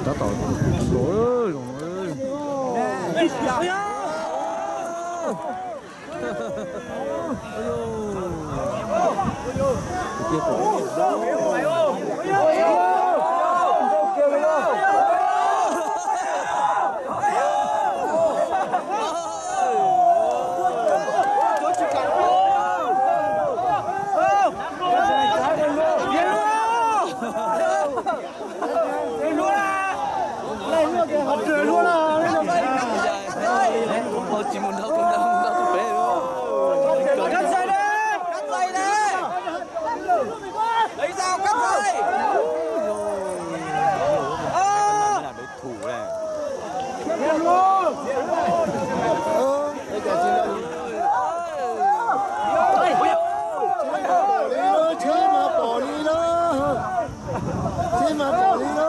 Tab tom zoo no. Thủ này. Tsis mas pom li na. Tsis mas pom li na.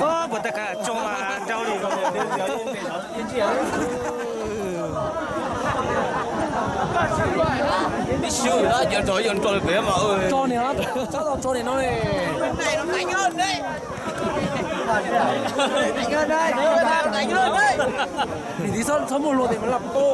Puas tau ka tsoo mas nrau li. Ib xyoo yuav rau yuav nrau li pem mas. Tso niam, tso tau tso niam no li. Nim tiv txhob muaj luag tes mas laj pom.